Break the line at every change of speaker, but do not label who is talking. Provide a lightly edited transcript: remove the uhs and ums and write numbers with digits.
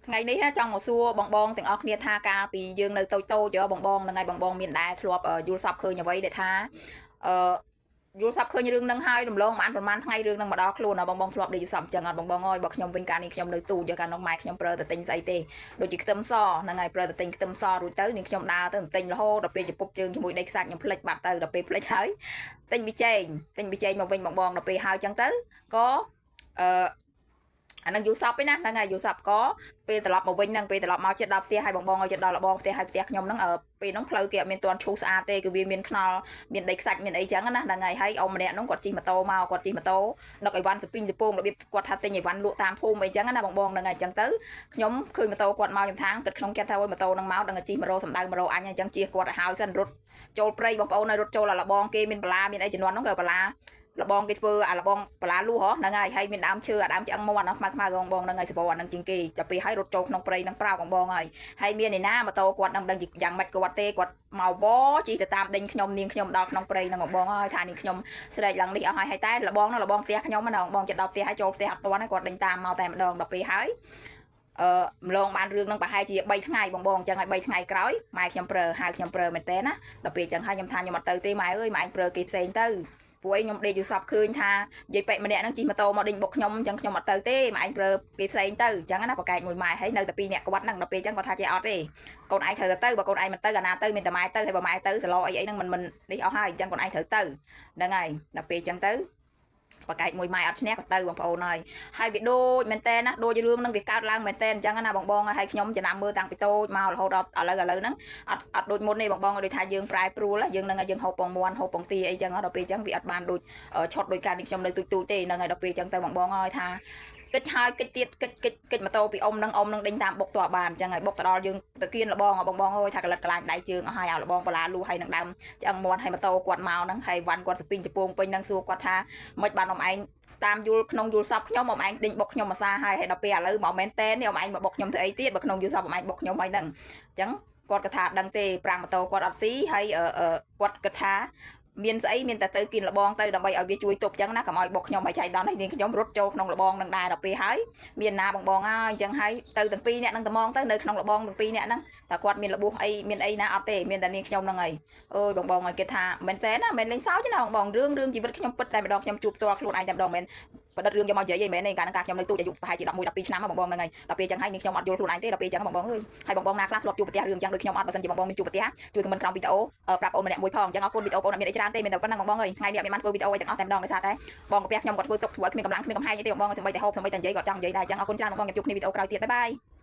ថ្ងៃនេះចង់មកសួរបងបងទាំងអស់គ្នាថាកាលពីយើងនៅតូចតូចបងបងហ្នឹងហើយបងបងមានដែរធ្លាប់យល់សពឃើញអ្វីដែលថាអឺយល់សពឃើញរឿងហ្នឹងហើយរំលងបានប្រហែលថ្ងៃរឿងហ្នឹងមកដល់ខ្លួនបងបងធ្លាប់ได้យល់សពអញ្ចឹងអត់បងបងអើយបើខ្ញុំវិញកាលនេះខ្ញុំនៅទូចកាលនោះម៉ែខ្ញុំប្រើទៅទិញស្អីទេដូចជាខ្ទឹមសហ្នឹងហើយប្រើទៅទិញខ្ទឹមសរួចទៅនេះខ្ញុំដើរទៅទិញរហូតដល់ពេលជពប់ជើងជាមួយដីខ្សាច់ខ្ញុំភ្លេចបាត់ទៅដល់ពេលភ្លេចហើយទិញប៊ីចេងទិញប៊ីចេងមកវិញបងបងដល់ពេលហើយអញ្ចឹងទៅក៏អឺអានឹងយូសពឯណាហ្នឹងហើយយូសពក៏ពេលត្រឡប់មកវិញហ្នឹងពេលត្រឡប់មកចិត្តដល់ផ្ទះហើយបងបងឲ្យចិត្តដល់លបងផ្ទះហើយផ្ទះខ្ញុំហ្នឹងពេលហ្នឹងផ្លូវគេអត់មានទាន់ឈូសស្អាតទេគឺវាមានខ្នល់មានដីខ្សាច់មានអីចឹងណាហ្នឹងហើយហើយអ៊ំម្នាក់ហ្នឹងគាត់ជិះម៉ូតូមកគាត់ជិះម៉ូតូដឹកអីវ៉ាន់សពីងសពងរបៀបគាត់ថាទិញអីវ៉ាន់លក់តាមភូមិអីចឹងណាបងបងហ្នឹងហើយអញ្ចឹងទៅខ្ញុំឃើញម៉ូតូគាត់មកខ្ញុំថាគិតក្នុងចិត្តថាអូយម៉ូតូហ្នឹងមកដឹងតែជិះមករោសំដៅមករោអញអញ្ចឹងជិះគាត់ឲ្យហើយសិនរត់ចូលព្រៃបងប្អូនឲ្យរត់ចូលអាលបងគេមានបន្លាមានអីជំនាន់ហ្នឹងក៏បន្លាលបងគេធ្វើអាលបងបន្លាលួសហ៎ហ្នឹងហើយហើយមានដើមឈើអាដើមឆ្អឹងមាន់ហ្នឹងខ្មៅខ្មៅបងបងហ្នឹងហើយសបអាហ្នឹងជាងគេចាប់ពីហើយរត់ចូលក្នុងព្រៃហ្នឹងប្រោកបងបងហើយហើយមានឯណាម៉ូតូគាត់នឹងដឹងយ៉ាងម៉េចគាត់ទេគាត់មកវជិះទៅតាមដេញខ្ញុំនាងខ្ញុំដល់ក្នុងព្រៃហ្នឹងបងបងហើយថានាងខ្ញុំស្រែកឡើងនេះអស់ហើយហើយតែលបងហ្នឹងលបងផ្ទះខ្ញុំហ្នឹងបងចិត្តដល់ផ្ទះហើយចូលផ្ទះអត់ទាន់គាត់ដេញតាមមកតែម្ដងដល់ពេលហើយអឺម្លងបានរឿងនឹងប្រហែលជា3ថ្ងៃបងបងអញ្ចឹងហើយ3ថ្ងៃក្រោយម៉ែខ្ញុំប្រើហៅខ្ញុំប្រើមែនតើណាដល់ពេលអញ្ចឹងហើយខ្ញុំថាខ្ញុំអត់ទៅទេម៉ែអើយម៉ែឯងប្រើគេផ្សេងទៅពួកឯងខ្ញុំដេកយូរសពឃើញថានិយាយប៉ិម្នាក់ហ្នឹងជិះម៉ូតូមកដេញបុកខ្ញុំអញ្ចឹងខ្ញុំអត់ទៅទេម៉ែឯងប្រើគេផ្សេងទៅអញ្ចឹងណាប្រកែកមួយម៉ែហើយនៅតែពីរនាក់គាត់ហ្នឹងដល់ពេលអញ្ចឹងគាត់ថាចេះអត់ទេកូនឯងត្រូវទៅបើកូនឯងមិនទៅកាលណាទៅមានតែម៉ែទៅហើយបើម៉ែទៅសឡអីអីហ្នឹងមិនមិននេះអស់ហើយអញ្ចឹងកូនឯងត្រូវទៅហ្នឹងហើយដល់ពេលអញ្ចឹងទៅបកែកមួយម៉ែអត់ឈ្នះក៏ទៅបងប្អូនហើយហើយវាដូចមែនតើណាដូចរឿងហ្នឹងវាកើតឡើងមែនតើអញ្ចឹងណាបងបងហើយខ្ញុំចំណាំមើលតាំងពីតូចមករហូតដល់ឥឡូវឥឡូវហ្នឹងអត់អត់ដូចមុនទេបងបងដូចថាយើងប្រែប្រួលយើងនឹងយើងហូបពងមាន់ហូបពងទាអីចឹងដល់ពេលអញ្ចឹងវាអត់បានដូចឆុតដោយការនេះខ្ញុំនៅទូចទូចទេហ្នឹងហើយដល់ពេលអញ្ចឹងទៅបងបងហើយថាគិតហើយគិតទៀតគិតគិតគិតម៉ូតូពីអ៊ំនឹងអ៊ំនឹងដេញតាមបុកតបានអញ្ចឹងហើយបុកទៅដល់យើងទៅគៀនលបងបងបងអើយថាកលិតកលាញដៃជើងអស់ហើយឲ្យលបងបលាលូហើយនឹងដើមឆ្អឹងមាន់ហើយម៉ូតូគាត់មកហ្នឹងហើយវ៉ាន់គាត់ស្ពីងចពងពេញហ្នឹងសួរគាត់ថាមិនបានអ៊ំឯងតាមយល់ក្នុងយល់សពខ្ញុំអ៊ំឯងដេញបុកខ្ញុំមួយសាហើយហើយដល់ពេលឥឡូវមកមែនតែននេះអ៊ំឯងមកបុកខ្ញុំធ្វើអីទៀតបើក្នុងយល់សពអ៊ំឯងបុកខ្ញុំហើយហ្នឹងអញ្ចឹងគាត់ក៏ថាដឹងទេប្រាំងម៉ូតូគាត់អត់ស៊ីហើយគាត់គិតថាមានស្អីមានតែទៅគៀនលបងទៅដើម្បីឲ្យវាជួយទប់ចឹងណាកុំឲ្យបុកខ្ញុំឲ្យចៃដន្យហើយនាងខ្ញុំរត់ចូលក្នុងលបងនឹងដែរដល់ពេលហើយមានណាបងបងហើយអញ្ចឹងហើយទៅទាំងពីរនាក់នឹងត្មងទៅនៅក្នុងលបងទាំងពីរនាក់ហ្នឹងតែគាត់មានរបួសអីមានអីណាអត់ទេមានតែនាងខ្ញុំហ្នឹងហើយអើយបងបងឲ្យគេថាមែនតើណាមិនលេងសើចណាបងបងរឿងរឿងជីវិតខ្ញុំពិតតែម្ដងខ្ញុំជួបផ្ទាល់ខ្លួនឯងតែម្ដងមែនបដិទ្ធរឿងយកមកនិយាយឯងមែនទេកាលហ្នឹងកាលខ្ញុំនៅទូចអាយុប្រហែលជា11 12ឆ្នាំបងបងហ្នឹងហើយដល់ពេលអញ្ចឹងហើយនាងខ្ញុំអត់យល់ខ្លួនឯងទេដល់ពេលអញ្ចឹងបងបងអើយហើយបងបងណាខ្លះធ្លាប់ជួបប្រទះរឿងអញ្ចឹងដូចខ្ញុំអត់បើសិនជាបងបងមានជួបប្រទះជួយ comment ក្រោមវីដេអូប្រាប់បងម្នាក់មួយផងអញ្ចឹងអរគុណវីដេអូបងអត់មានអីច្រើនទេមានតែប៉ុណ្្នឹងបងបងអើយថ្ងៃនេះអត់មានបានធ្វើវីដេអូអីទាំងអស់តែម្ដងដោយសារតែបងកាពះខ្ញុំគាត់ធ្វើទុកធ្វើឲ្យគ្មានកម្លាំងគ្មានកំហែងទេបងបងសម្បីតែហូបសម្បីតែនិយាយគាត់ចង់និយាយដែរអញ្ចឹងអរគុណច្រើនបងបងខ្ញុំជួបគ្នាវីដេអូក្រោយទៀត bye bye.